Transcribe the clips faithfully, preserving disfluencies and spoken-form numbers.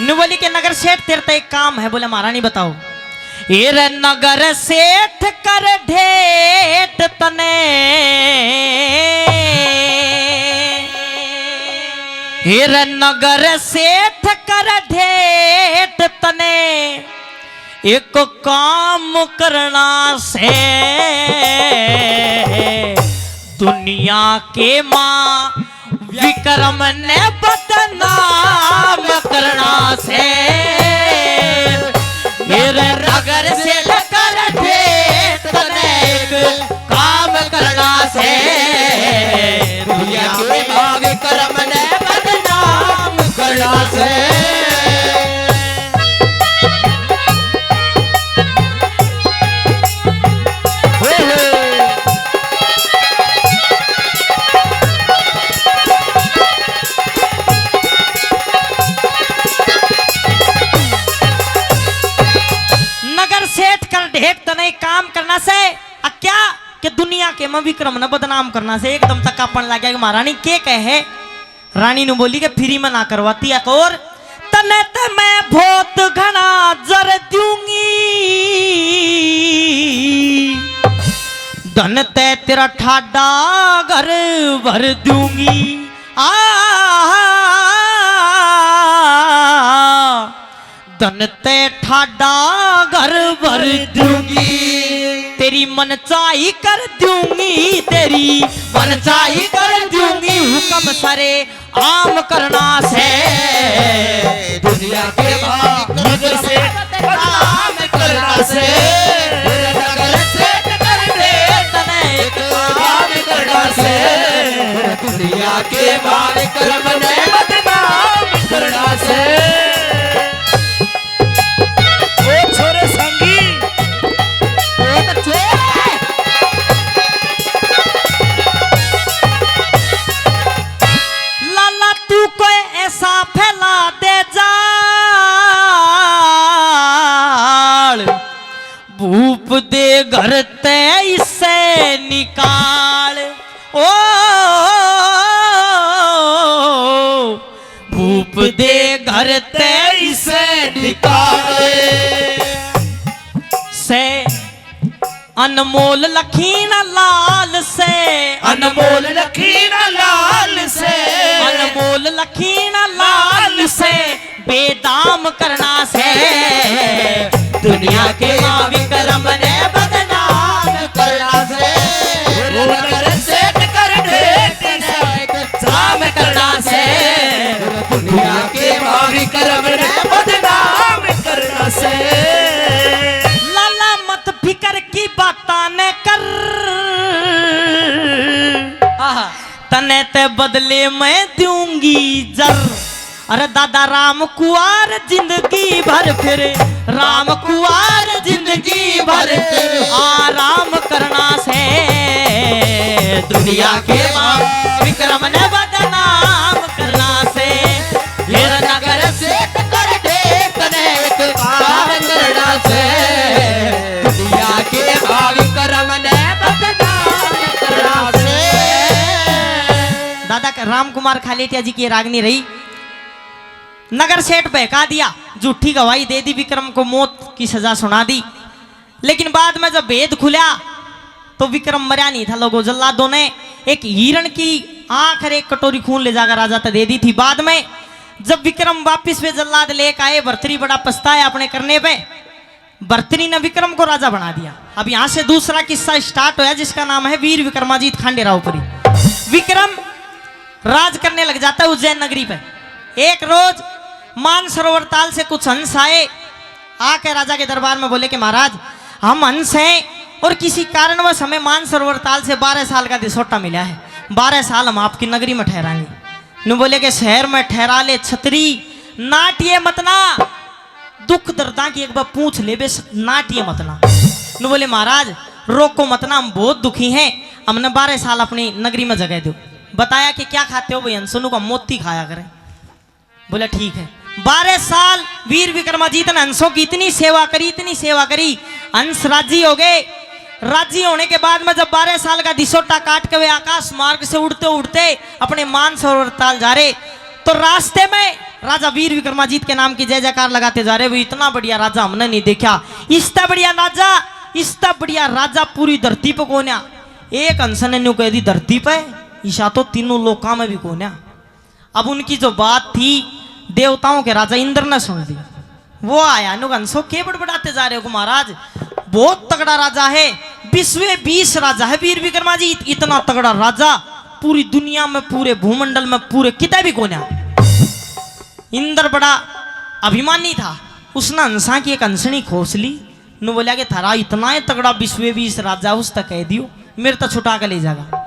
न्यू बोली के, "नगर सेठ, तेरे ते एक काम है।" बोले, "महारानी, बताओ।" "ए रे नगर सेठ, कर ढेठ तने, ए रे नगर सेठ, कर ढेठ तने एक काम करना से, दुनिया के माँ विक्रम ने बदनाम करना से, मेरे नगर से लेकर ठेठ तने एक काम करना से, दुनिया के माँ विक्रम ने बदनाम करना से।" नगर सेठ, कर ढेठ तने काम करना से, आ क्या के दुनिया के माँ विक्रम ने बदनाम करना से। एकदम तक कापण लग गया कि महारानी के कहे। रानी नु बोली के फ्री में ना करवाती एक और। "तने ते मैं बहुत घना जर दूंगी, धन ते तेरा ठाडा घर भर दूंगी, आ धन ते ठाडा घर भर दूंगी, तेरी मनचाही कर दूंगी, तेरी मनचाही कर दूंगी, हुक्म सारे आम करना से, दुनिया के माँ विक्रम से बदनाम करना से, मेरे नगर सेठ, कर ढेठ तने एक काम करना से, दुनिया के माँ विक्रम ने बदनाम करना से।" ओ छोरे संगी, ओ तो छोरे। लाला तू कोई ऐसा फैला दे जाल, भूप दे घर ते इसे निकाल। ओ भूप दे घर ते इसे निकाल। से अनमोल लखीना लाल से, अनमोल लखीना लाल से, अनमोल लखीना लाल से बेदाम करना से, दुनिया के माँ विक्रम ने बदनाम करना से, वो नगर सेठ, कर ढेठ तने एक काम करना से, दुनिया के माँ विक्रम ने बदनाम करना से। लाला मत फिकर की बातां ने कर, आहा। तने ते बदले मैं दूंगी जर। अरे दादा राम कुआर जिंदगी भर फिर, राम कुआर जिंदगी भर फिर आराम करना से, दुनिया के माँ विक्रम ने बदनाम करना से, मेरा नगर सेठ, कर ढेठ तने एक काम करना से, दुनिया के माँ विक्रम ने बदनाम करना से। दादा राम कुमार खालेटिया जी की रागनी रही। नगर सेठ बहका दिया, झूठी गवाही दे दी, विक्रम को मौत की सजा सुना दी। लेकिन बाद में जब भेद खुला तो विक्रम मरया नहीं था। लोगों, जल्लादों ने एक हिरण की आंख और एक कटोरी खून ले जाकर राजा तक दे दी थी। बाद में जब विक्रम वापिस वे जल्लाद लेकर आए, भर्तरी बड़ा पछताया अपने करने पे। भर्तरी ने विक्रम को राजा बना दिया। अब यहाँ से दूसरा किस्सा स्टार्ट होया, जिसका नाम है वीर विक्रमाजीत खांडेराव परी। विक्रम राज करने लग जाता है उज्जैन नगरी पे। एक रोज मानसरोवर ताल से कुछ हंस आए, आके राजा के दरबार में बोले कि महाराज, हम हंस हैं और किसी कारणवश हमें मानसरोवर ताल से बारह साल का दिसोटा मिला है, बारह साल हम आपकी नगरी में ठहराएंगे। नु बोले कि शहर में ठहरा ले छतरी, नाटिए मत ना, दुख दर्दा की एक बार पूछ ले बे, नाटिए मत ना। नु बोले महाराज, रोको मत ना, हम बहुत दुखी हैं, हमने बारह साल अपनी नगरी में जगह दो। बताया कि क्या खाते हो भाई हंसो? नु कहा मोती खाया करें। बोला ठीक है। बारह साल वीर विक्रमाजीत ने हंसों की इतनी सेवा करी, इतनी सेवा करी, हंस राजी हो गए। राजी होने के बाद में जब बारह साल का दिसोटा काट के वे आकाश मार्ग से उड़ते उड़ते अपने मानसरोवर ताल जा रहे, तो रास्ते में राजा वीर विक्रमाजीत के नाम की जय जयकार लगाते जा रहे, वो इतना बढ़िया राजा हमने नहीं देखा। इससे बढ़िया राजा, इससे बढ़िया राजा पूरी धरती पे कोन्या। एक हंस ने न्यू कह दी धरती पे, ईशा तो तीनों लोकां में भी कोन्या। अब उनकी जो बात थी, देवताओं के राजा इंद्र ने सुन ली। वो आया, नु हंसो के बड़बड़ाते जा रहे हो महाराज, बहुत तगड़ा राजा है, विश्व बीस राजा है वीर विक्रमाजीत, इतना तगड़ा राजा पूरी दुनिया में, पूरे भूमंडल में, पूरे किते भी कोन्या। इंद्र बड़ा अभिमानी था, उसने हंसा की एक हंसनी खोस ली, नु बोलिया कि थारा इतना ही तगड़ा विश्व बीस राजा, उस तक कह दियो, मेरे तो छुटा के ले जागा।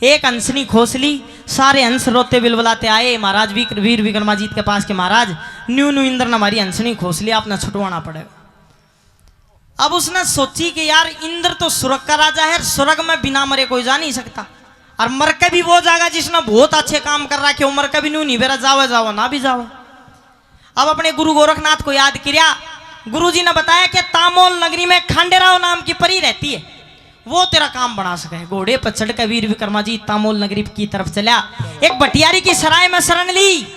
एक हंसनी खोस ली, सारे हंस रोते बिलबलाते आए महाराज विक्र-, वीर विक्रमाजीत के पास के, महाराज, न्यू न्यू इंद्र ने हमारी हंसनी खोस ली, आपने छुटवाना पड़ेगा। अब उसने सोची कि यार, इंद्र तो स्वर्ग का राजा है, स्वर्ग में बिना मरे कोई जा नहीं सकता, और मर के भी वो जागा जिसने बहुत अच्छे काम कर रखे हो, मर के भी न्यू नहीं बेरा, जावे जावे ना भी जावे। अब अपने गुरु गोरखनाथ को याद किया। गुरु जी ने बताया कि तामोल नगरी में खांडेराव नाम की परी रहती है, वो तेरा काम बना सके। घोड़े पर चढ़ के वीर विक्रमाजीत तामोल नगरी की तरफ चला। एक भटियारी की सराय में शरण ली,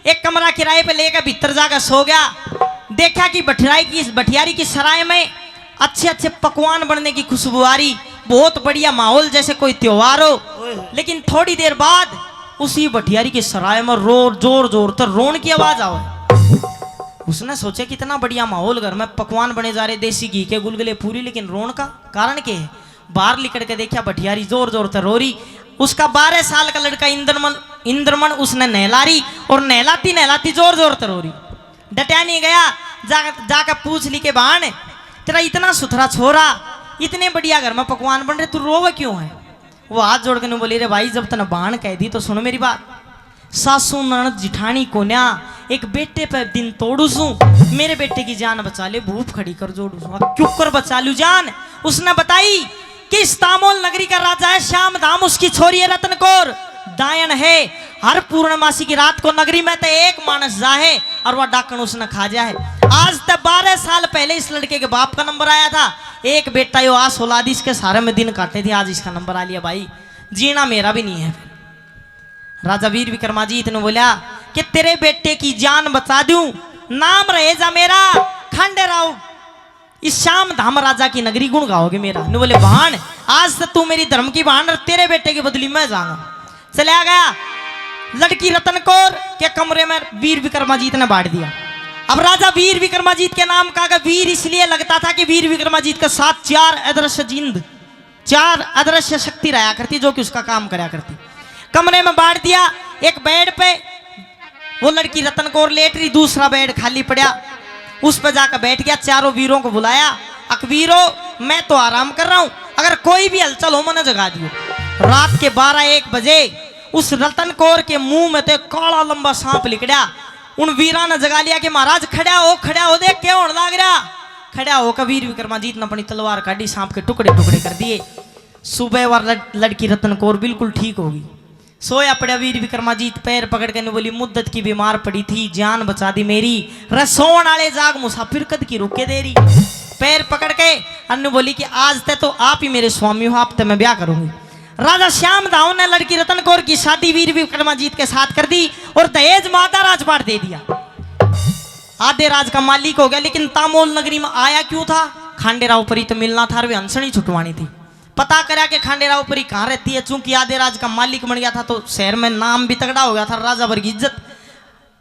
एक कमरा किराए पे लेकर भीतर जाकर सो गया। देखा कि भटियारी की, भटियारी की सराय में अच्छे अच्छे पकवान बनने की खुशबू आ रही, बहुत बढ़िया माहौल, जैसे कोई त्योहार हो। लेकिन थोड़ी देर बाद उसी भटियारी की सराय में रो, जोर जोर से रोन की आवाज आवे। उसने सोचा, कितना बढ़िया माहौल, घर में पकवान बने जा रहे, देसी घी के गुलगुले, पूरी, लेकिन रोन का कारण के है? बाहर लिकड़ के देखा, भटियारी जोर जोर से रो रही। उसका बारह साल का लड़का इंद्रमन, इंद्रमन उसने नहला रही, और नहलाती नहलाती जोर जोर से रो रही। डटया नहीं गया, जा, जाके पूछ ली के, "भाण, तेरा इतना सुथरा छोरा, इतने बढ़िया घर में पकवान बन रहे, तू रोवे क्यों है?" वो हाथ जोड़ के न्यू बोली, "रे भाई, जब तने भाण कह दी तो सुन मेरी बात। सासू ननद जिठानी कोन्या, एक बेटे पे दिन तोड़ू सूं, मेरे बेटे की जान बचा ले, भूप खड़ी कर जोड़ू सूं।" अब क्यों कर बचा लू जान? उसने बताई कि इस तामोल नगरी का राजा है श्याम धाम, उसकी छोरी है रतन कौर, डायन है। हर पूर्णमासी की रात को नगरी में ते एक मानस जा है और वह डाकण उसने खा जा है। आज ते बारह साल पहले इस लड़के के बाप का नंबर आया था, एक बेटा यो आस औलाद इसके सारे में दिन काटे थे, आज इसका नंबर आ लिया भाई, जीना मेरा भी नहीं है। राजा वीर विक्रमाजीत ने बोला कि तेरे बेटे की जान बचा दूं, नाम रहे जा मेरा खांडेराव, इस श्याम धाम राजा की नगरी गुण गाओगे मेरा। नु बोले, "भाण, आज से तू मेरी धर्म की भाण और तेरे बेटे की बदली मैं जाऊंगा।" चला गया। लड़की रतन कौर के कमरे में वीर विक्रमाजीत ने बांट दिया। अब राजा वीर विक्रमाजीत के नाम का वीर इसलिए लगता था कि वीर विक्रमाजीत के साथ चार अदृश्य जिंद, चार अदृश्य शक्ति रहा करती, जो कि उसका काम करया करती। कमरे में बांट दिया, एक बेड पे वो लड़की रतन कौर लेट रही, दूसरा बेड खाली पड़ा, उस पर जाकर बैठ गया। चारों वीरों को बुलाया, "अक वीरो, मैं तो आराम कर रहा हूं, अगर कोई भी हलचल हो, मने जगा दियो।" रात के बारह एक बजे उस रतन कौर के मुंह में ते काला लंबा सांप लिकड़ा। उन वीरां ने जगा लिया कि, "महाराज, खड़ा हो, खड़ा हो, देख के होने लाग रहा।" खड़ा होकर वीर विक्रमाजीत ने अपनी तलवार काढ़ी, सांप के टुकड़े टुकड़े कर दिए। सुबह वा लड़-, लड़की रतन कौर बिल्कुल ठीक होगी। सोया पड़ा वीर विक्रमाजीत पैर पकड़ के न्यू बोली, "मुद्दत की बीमार पड़ी थी, जान बचा दी मेरी। रसोण आले जाग मुसाफिर कद की रुके देरी।" पैर पकड़ के अन्नू बोली कि, "आज ते तो आप ही मेरे स्वामी हो, आप ते मैं ब्याह करूंगी।" राजा श्याम धाम ने लड़की रतन कौर की शादी वीर विक्रमाजीत के साथ कर दी और दहेज में आधा राजपाट दे दिया। आधे राज का मालिक हो गया। लेकिन तामोल नगरी में आया क्यों था? खांडेराव परी तो मिलना था और वे हंसनी छुटवानी थी। पता करा के खांडेराव परी कहाँ रहती है। चूंकि आधे राज का मालिक बन गया था तो शहर में नाम भी तगड़ा हो गया था, राजा वर्गी इज्जत।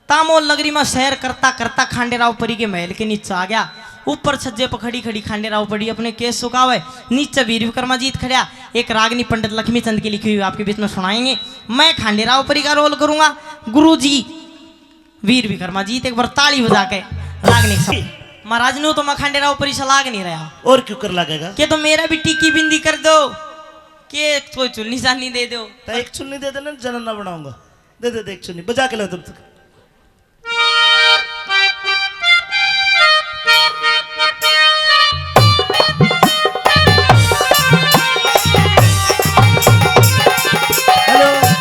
तामोल नगरी में सैर करता करता खांडेराव परी के महल के नीचे आ गया। ऊपर छज्जे पर खड़ी खड़ी खांडेराव परी अपने केस सुखावे, नीचे वीर विक्रमाजीत खड़ा। एक रागनी पंडित लक्ष्मी चंद की लिखी हुई आपके बीच में सुनाएंगे। मैं खांडेराव परी का रोल करूंगा। गुरु जी वीर विक्रमाजीत एक बार ताली बजा के रागनी सब। महाराज, न्यू तो मैं खांडेराव परी से लाग नहीं रहा। और क्यों कर लागेगा? के तो मेरा भी टिक्की बिंदी कर दो, के कोई चुन्नी चान्नी दे दो। तो एक चुन्नी दे देना, जन्म ना बनाऊंगा। दे दे, दे एक चुन्नी बजा के ला तब तक। हेलो।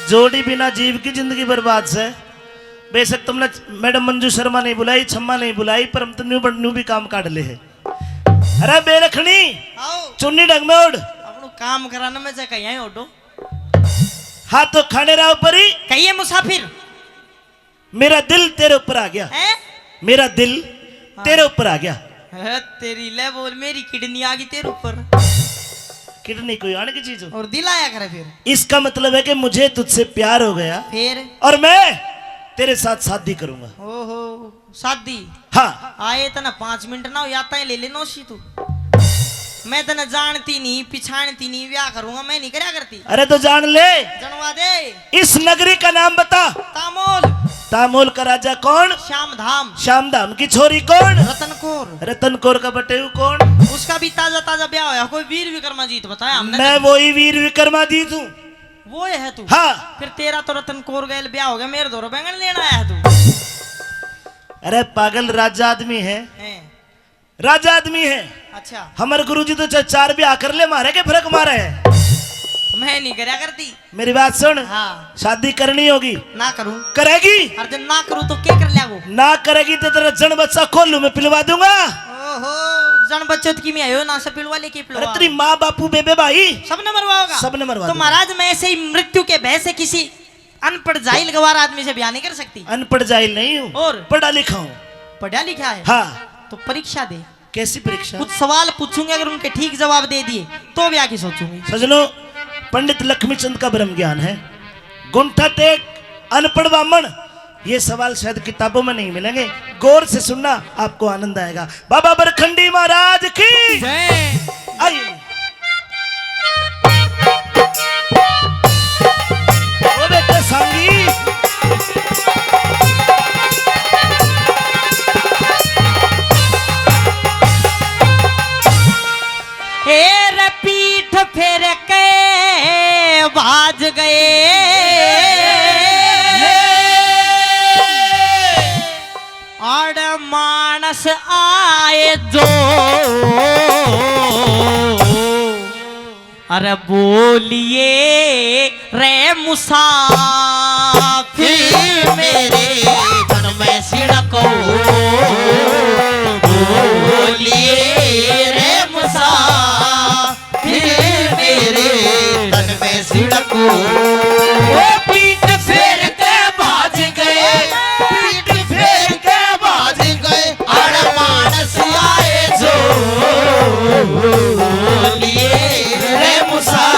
जोड़ी बिना जीव की जिंदगी बर्बाद से। बेशक तुमने मैडम मंजू शर्मा नहीं बुलाई, छम्मा नहीं बुलाई, पर हम तो न्यू बन-, न्यू भी काम काट ले है। अरे बेरखनी, आओ। चुन्नी ढंग में ओढ़। अपनो काम कराना मैं जा कहीं ओढ़ो। हाँ तो खाने राव परी। कहिए मुसाफिर। मेरा दिल तेरे ऊपर आ गया। हैं? मेरा दिल हाँ। तेरे ऊपर आ गया। है तेरी, ले बोल, मेरी किडनी आ गई तेरे ऊपर। किडनी कोई आने की चीज हो? और दिल आया करे फिर। इसका मतलब है कि मुझे तुझसे प्यार हो गया। फिर? और मैं तेरे साथ शादी करूंगा। ओहो, शादी? हाँ। आए तना पाँच मिनट ना हो, या ताई ले ले नौसी तू। मैं तने जानती नहीं, पिछाणती नहीं, ब्याह करूंगा मैं, नहीं करया करती। अरे तो जान ले। जनवा दे। इस नगरी का नाम बता। तामोल। तामोल का राजा कौन? श्याम धाम। श्याम धाम की छोरी कौन? रतन कौर। रतन कौर का बटेऊ कौन? उसका भी ताजा ताजा ब्याह होया, कोई वीर विक्रमाजीत बताया हमने। मैं वही वीर विक्रमाजीत हूँ। वो है तू? हाँ। फिर तेरा तो रतन कौर गैल ब्याह हो गया, मेरे धोरो बैंगन लेना आया तू। अरे पागल, राजा आदमी है। हैं। राजा आदमी है। अच्छा। हमारे गुरुजी तो चाहे चार ब्याह कर ले, मारे के फर्क मारे है। मैं नहीं करया करती। मेरी बात सुन। हाँ। शादी करनी होगी। ना करूं। करेगी? अरे जब ना करूं तो क्या कर लिया वो? ना करेगी तो तेरा जन बच्चा कोल्हू में पिलवा दूंगा। ओहो, जन बच्चों की मैं आयो ना से पिलवा लेके अरे पिलवा। तेरी माँ, बापू, बेबे, भाई सबने मरवाओगा? सबने मरवा तो दूंगा। महाराज, मैं ऐसे ही मृत्यु के भय से किसी अनपढ़ जाहिल गवार आदमी से ब्याह नहीं कर सकती। अनपढ़ जाहिल नहीं हूँ। और? पढ़ा लिखा हूँ। पढ़ा लिखा है? हाँ। तो परीक्षा दे। कैसी परीक्षा? कुछ सवाल पूछूंगी, अगर उनके ठीक जवाब दे दिए तो ब्याह की सोचूंगी। सजनों, पंडित लक्ष्मी चंद का ब्रह्म ज्ञान है। गुंठा टेक, अनपढ़ बामण, ये सवाल शायद किताबों में नहीं मिलेंगे। गौर से सुनना, आपको आनंद आएगा। बाबा बरखंडी महाराज की जय। आइए। ओ बेटे सांगी। ए रे पीठ फेर के भाज गए। आड़े मानस आए जो, अरे बोलिए रे मुसाफिर मेरे तन में सिड़को, बोलिए रे मुसाफिर मेरे तन में सिड़को। ओ पीठ फेर के भाज गए, पीठ फेर के भाज गए, अरे मानस आए जो, बोलिए रे मुसाफिर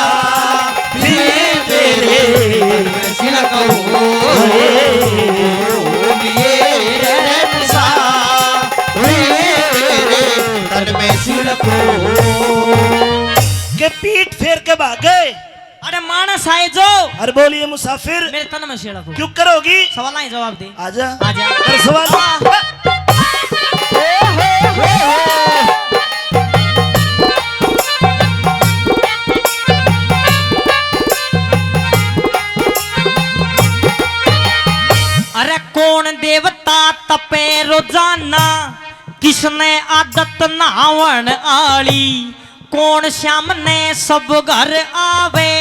मेरे तन में सिड़को, बोलिए रे मुसाफिर मेरे तन में सिड़को। के पीठ फेर के भाग गए। अरे मानस आए जो। अरे बोलिए मुसाफिर। मेरे तन में सिड़को। क्यों करोगी? सवाल ही जवाब दे। आजा। आजा। कर सवाल। आ। अरे कौन देवता तपे रोजाना, किसने आदत नहावन आली, कौन श्याम ने सब घर आवे,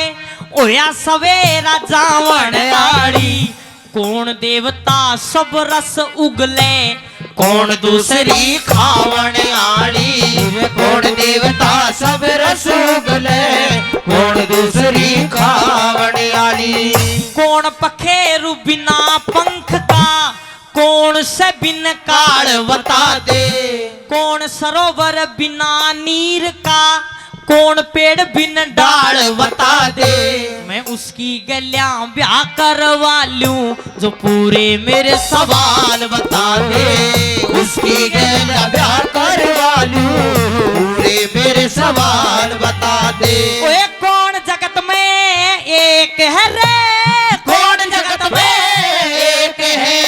होया सवेरा जावण आली। कौन देवता सब रस उगले, कौन दूसरी खावण आली। कौन देवता सब रस उगले, कौन दूसरी खावण आली। कौन पखेरु बिना पंख का, कौन से बिन काल बता दे। कौन सरोवर बिना नीर का, कौन पेड़ बिन डाल बता दे। मैं उसकी गैल्या ब्याह करवा लूं, जो पूरे मेरे सवाल बता दे। उसकी गैल्या ब्याह करवा लूं, पूरे मेरे सवाल बता दे। ओए कौन जगत में एक है रे, कौन जगत में एक है,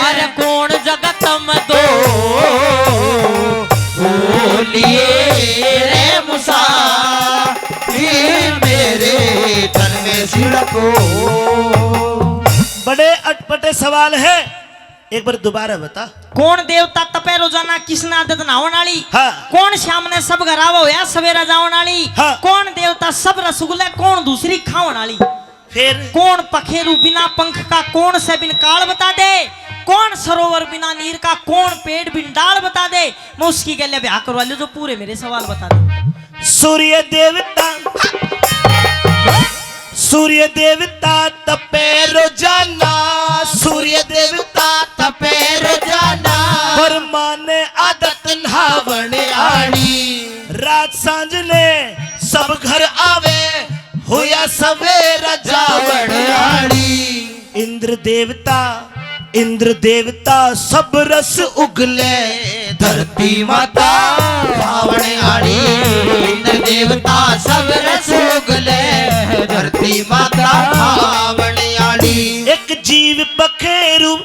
अरे कौन जगत में दो। बोलिए रे मुसाफिर मेरे तन में सिड़को। बड़े अटपटे सवाल है। एक बार दोबारा बता। कौन देवता तपे रोजाना, किसने आदत नहावन आली? हाँ। कौन श्याम ने सब घर आवे होया सवेरा जावन आली? हाँ। कौन देवता सब रसगुल्ले, कौन दूसरी खावन आली? फिर? कौन पखेरु बिना पंख का, कौन से बिन काल बता दे? कौन सरोवर बिना नीर का, कौन पेड़ बिन डाल बता दे, मैं उसकी गैल्या ब्याह करवा लूं जो पूरे मेरे सवाल बता दे। सूर्य देवता, सूर्य देवता तपे रोजाना, सूर्य देवता तपे रोजाना। ब्रह्मा ने आदत नहावण आली, रात सांझ ने सब घर आवे, होया सवेरा जावण आली। इंद्र देवता, इंद्र देवता सब रस उगले, धरती माता खावण आली। इंद्र देवता सब रस उगले, धरती माता खावण आली। एक जीव पखेरु,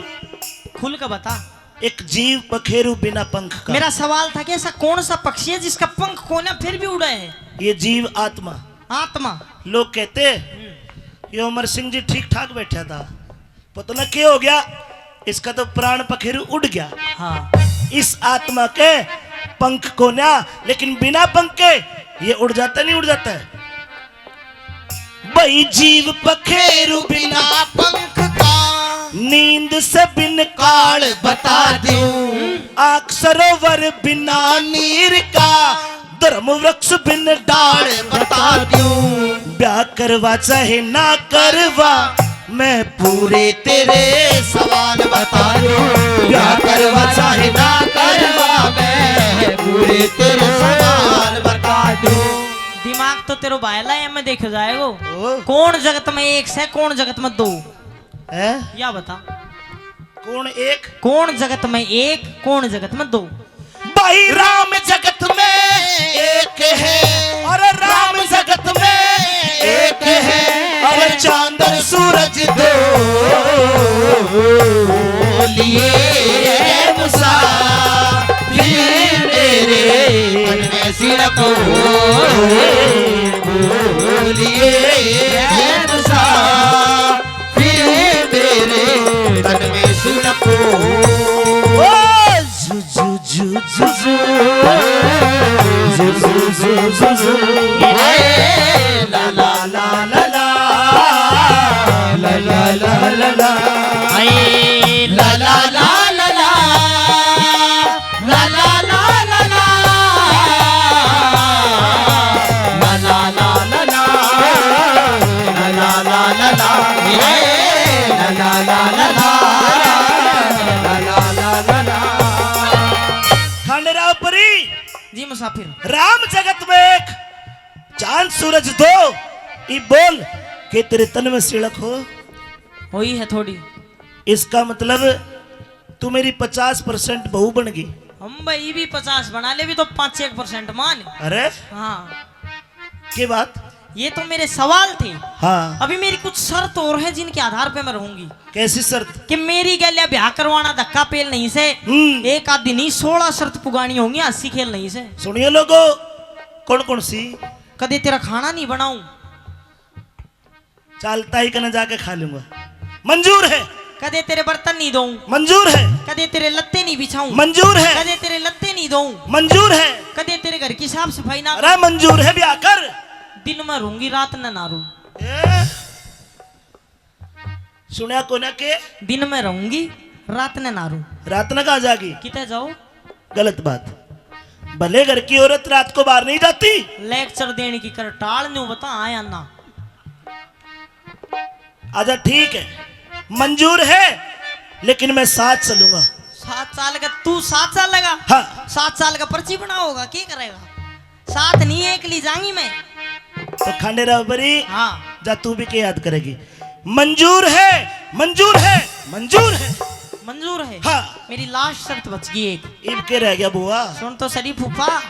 खुल के बता। एक जीव पखेरु बिना पंख का। मेरा सवाल था कि ऐसा कौन सा पक्षी है जिसका पंख कोन्या फिर भी उड़े है? ये जीव आत्मा। आत्मा। लोग कहते, "ये अमर सिंह जी ठीक ठाक बैठा था, पता ना क्या हो गया, इसका तो प्राण पखेरु उड़ गया।" हाँ। इस आत्मा के पंख कोन्या, लेकिन बिना पंख के ये उड़ जाता, नहीं उड़ जाता है? भाई जीव पखेरु बिना पंख का, नींद से बिन काल बता दूं, आंख सरोवर बिना नीर का, धर्म वृक्ष बिन डाल बता दूं। ब्याह करवा चाहे ना करवा, मैं पूरे तेरे सवाल बता दूं। ब्याह करवा चाहे ना करवा, मैं पूरे तेरे सवाल बता दूं। दिमाग तो तेरो भायला है, मैं देखे जाएगो। ओ। कौन जगत में एक से, कौन जगत में दो? हैं? या बता। कौन एक? कौन जगत में एक, कौन जगत में दो? भाई राम जगत में एक है, और राम जगत में एक है, और चांद और सूरज दो लिए मुसाफिर मेरे तन में सिड़को बोलिए मुसाफिर मेरे तन में सिड़को। ओ जु जु जु जु जु। जु जु जु जु जु। ए ला ला ला ला ला। ला ला ला ला ला। ए ला ला ला ला ला। ला ला ला ला ला। ला ला ला ला ला। ला ला ला ला ला। ए ला ला ला ला ला। ला ला ला ला ला। खंडेराव परी। जी मुसाफिर। राम जगत में एक, चांद सूरज दो। इब बोल के तेरे तन में सिड़क हो। होई है थोड़ी। इसका मतलब तू मेरी पचास परसेंट बहू बन गई। हम भाई भी पचास बना ले, भी तो पाँच एक परसेंट मान। अरे हाँ। के बात? ये तो मेरे सवाल थे। हाँ। अभी मेरी कुछ शर्त और है जिनके आधार पे मैं रहूंगी। कैसी शर्त? कि मेरी गैल्या ब्याह करवाना धक्का पेल नहीं से, हम्म। एक आधी नहीं, सोलह शर्त पुगानी होंगी, हंसी खेल नहीं से। सुनिए लोगो, कौन कौन सी? कदे तेरा खाना नहीं बनाऊं। चालता ही कने जाके खा लूंगा। मंजूर है। कदे तेरे बर्तन नहीं धोऊं। मंजूर है। कदे तेरे लत्ते नहीं बिछाऊं। मंजूर है। कदे तेरे लत्ते नहीं धोऊं। मंजूर है। कदे तेरे घर की साफ सफाई ना। अरे मंजूर है, ब्याह कर। दिन में रहूंगी, रात न ना रू। ए? सुनया कोना के? दिन में रहूंगी, रात ने ना रू। रात ने कहाँ जागी? किते जाओ? गलत बात। भले घर की औरत रात को बाहर नहीं जाती। लेक्चर देने की कर टाल, न्यू बता आया ना। आजा, ठीक है, मंजूर है, लेकिन मैं साथ चलूंगा। सात साल का तू सात साल लगा? हाँ। सात साल का पर्ची बना होगा, क्या करेगा? साथ नहीं, एकली जाऊंगी मैं। तो खंडेराव परी, हाँ। जा, तू भी के याद करेगी। मंजूर है, मंजूर है, मंजूर है। मंजूर है? हाँ। मेरी लास्ट शर्त बच गई एक। इब के रह गया बुआ? सुन तो सही फूफा,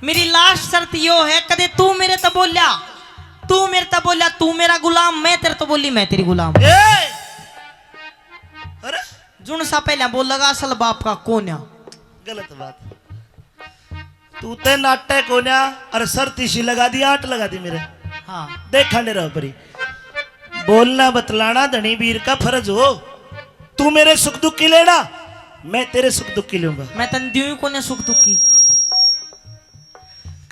मेरी लास्ट शर्त यो है, कदे तू मेरे ते बोल्या, तू मेरे ते बोल्या, तू मेरा गुलाम, मैं तेरे ते बोली, मैं तेरी गुलाम। ए! अरे? जुण सा पहला बोलेगा, असल बाप का कोन्या। गलत बात। तू ते नाटे कोन्या, अरे शर्त इसी लगा दी, आठ लगा दी मेरे। हाँ। देख खंडेराव परी। बोलना बतलाना धनी वीर का फर्ज हो। तू मेरे सुख दुख की लेना, मैं तेरे सुख दुख की लूंगा। मैं तन द्यूं ही कोन्या सुख दुख की।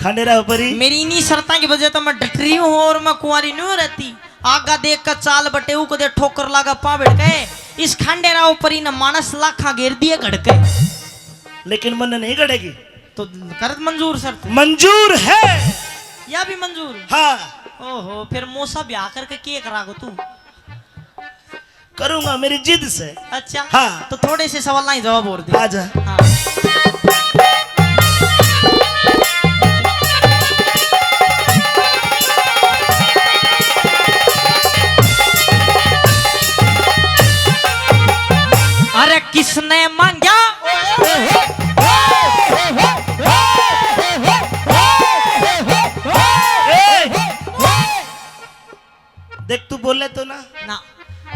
खंडेराव परी। मेरी इन्हीं शर्तां की वजह तो मैं डट रही हूँ और मैं कुंवारी नहीं रहती। आगा देख के चाल बटे, ऊ कदे ठोकर लागा पां भिड़के। इस खंडेराव परी न मानस लाखा घेर दिए घड़के। लेकिन मन नहीं घड़ेगी। तो कर मंजूर शर्त। मंजूर है। या भी मंजूर? हाँ। ओहो, फिर मौसा ब्याह करके के करागो तू? करूंगा, मेरी जिद से। अच्छा। हाँ। तो थोड़े से सवाल ही जवाब और दे। आजा। हाँ। अरे किसने मांग्या? ए! देख, तू बोले तो ना। ना।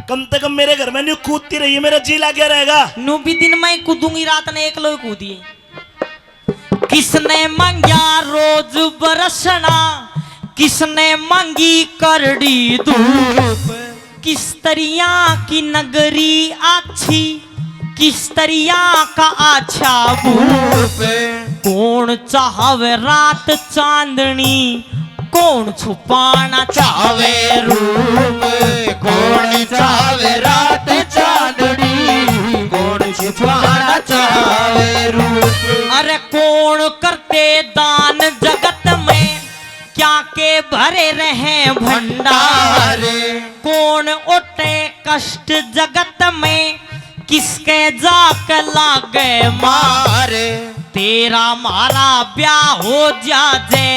कम से कम मेरे घर में न्यू कूदती रही है, मेरा जी लाग्या रहेगा। नू भी दिन में ही कूदूंगी, रात ने एकलो ही कूदिए। किसने मांग्या रोज बरसना, किसने मांगी करड़ी धूप, किस तरिया की नगरी आछी, किस तरिया का आछा भूप। कौन चाहवे रात चांदनी, कौन छुपाना चाहवे रूप। कौन चाहवे रात चांदनी, कौन छुपाना चाहवे रूप। अरे कौन करते दान जगत में, क्या के भरे रहे भंडार। कौन ओटे कष्ट जगत में, किसके जाके लागे मार। तेरा मारा ब्याह हो जाजे,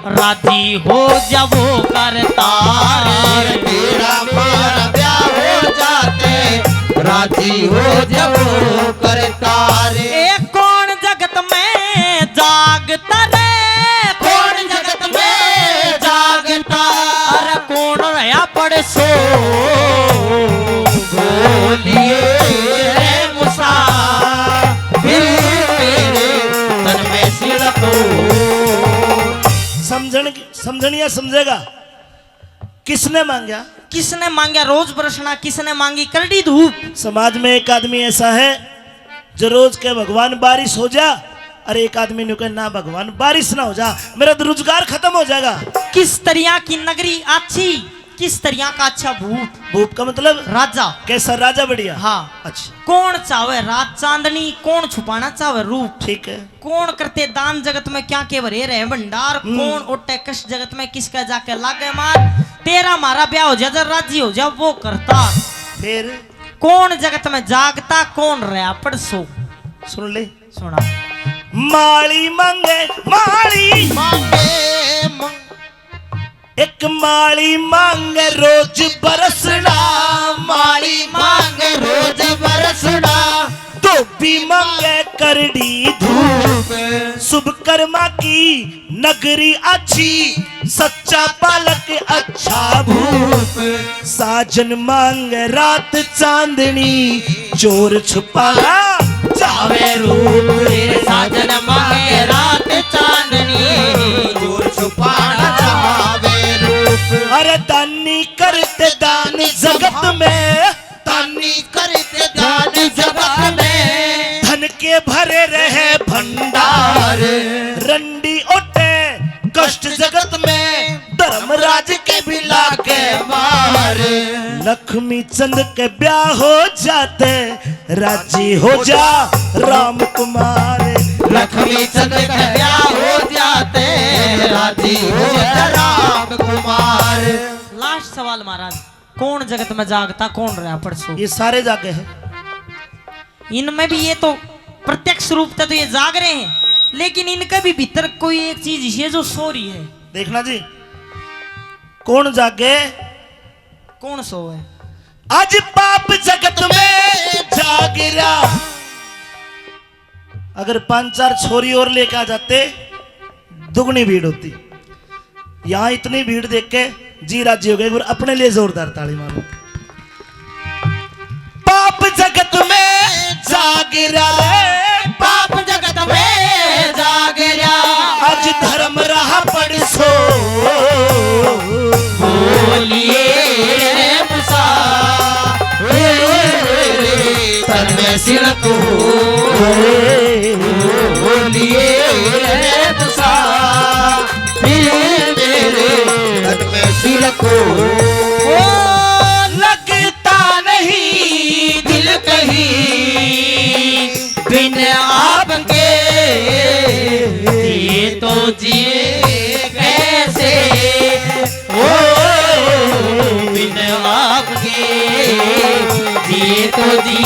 राजी हो जा वो करतार। तेरा मारा ब्याह हो जाते, राजी हो जा वो करतार। ए कौन जगत में जागता रे, कौन जगत में जागता। अरे कौन रहा पड़सो, बोलिए रे मुसाफिर, मेरे तन में सिड़को। समझण की, समझणिया समझेगा। किसने मांग्या? किसने मांग्या रोज बरसना, किसने मांगी करड़ी धूप? समाज में एक आदमी ऐसा है जो रोज के भगवान बारिश हो जा, और एक आदमी न्यू कहे ना भगवान बारिश ना हो जा, मेरा तो रोजगार खत्म हो जाएगा। किस तरिया की नगरी आछी, किस तरिया का अच्छा भूप? भूप का मतलब? राजा। कैसा राजा? बढ़िया। हाँ। अच्छा। कौन चाहवे रात चांदनी, कौन छुपाना चाहवे रूप? ठीक है। कौन करते दान जगत में, क्या के भरे रहे भंडार। हम्म। कौन ओटे कष्ट जगत में, किसका जाके लागे मार। तेरा मारा ब्याह हो जा, जब राजी हो जा वो करता। फिर? कौन जगत में जागता, कौन रहा पड़सो। सुन ले। सुना। माली मांगे, माली मांगे, मांगे। एक माली मांगे रोज बरसना, माली मांगे रोज बरसना। धोबी मांगे करड़ी धूप, शुभ कर्मा की नगरी आछी, सच्चा पालक अच्छा भूप। साजन मांगे रात चांदनी, चोर छुपाना चाहवे रूप। रे साजन मांगे रात चांदनी, चोर छुपाना चाहवे रूप। अरे दानी करते दान जगत में, दानी करते दान जगत में, धन के भरे रहे भंडार। रंडी ओटे कष्ट जगत में, धर्मराज के भी लागे मार। लक्ष्मी चंद के ब्याह हो जाते, राजी हो जा राम कुमार। लक्ष्मी चंद के ब्याह हो जाते, राजी हो जा राम कुमार। लास्ट सवाल महाराज, कौन जगत में जागता, कौन रहा पड़सो? ये सारे जागे हैं। इनमें भी ये तो प्रत्यक्ष रूप से तो ये जाग रहे हैं, लेकिन इनके भी भीतर कोई एक चीज है जो सो रही है। देखना जी, कौन जागे, कौन सोवे? आज पाप जगत में जाग रहा। अगर पांच चार छोरी और लेके आ जाते, दुगनी भीड़ होती। यहाँ इतनी भीड़ देख के जी राजी हो गए, एक बार अपने लिए जोरदार ताली मारो। पाप जगत में जाग रहा रे, पाप जगत में जाग रहा। आज धर्म रहा पड़सो। बोलिए रे मुसा, रे, रे, रे, तन में सिड़को। बोलिए रे मुसा, फिर मेरे तन में सिड़को। ओ ये तो जी